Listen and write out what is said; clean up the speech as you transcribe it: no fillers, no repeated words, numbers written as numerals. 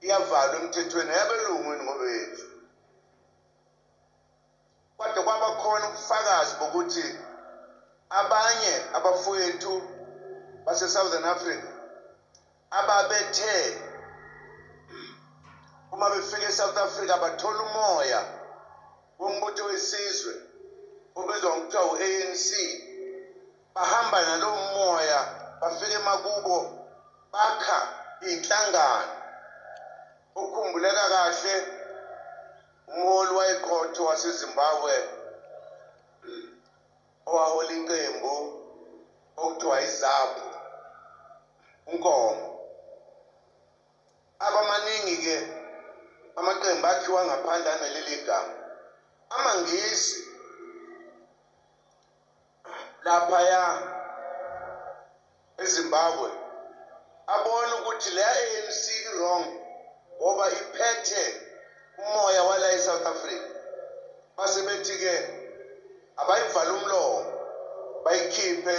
Iyavalwa emthethweni yabelungu yini ngoba yethu. Kwade kwaba khona ubufakazi bokuthi abanye abafowethu base-Southern Africa ababethe uma befika e-South Africa bathola umoya wombutho wesizwe obizwa ngokuthiwa u-ANC, bahamba nalowo moya bafika emakubo bakha iy'nhlangano. Ukhumbuleka kahle umholi wayeqotho waseZimbabwe owahola iqembu okuthiwa iZAPU, uNkomo. Abamaningi-ke amaqembu akhiwa ngaphandle analeli gama. AmaNgisi laphaya eZimbabwe abona ukuthi le ANC i-wrong ngoba iphethe umoya wala eSouth Africa, base bethi-ke abayivala umlomo bayikhiphe.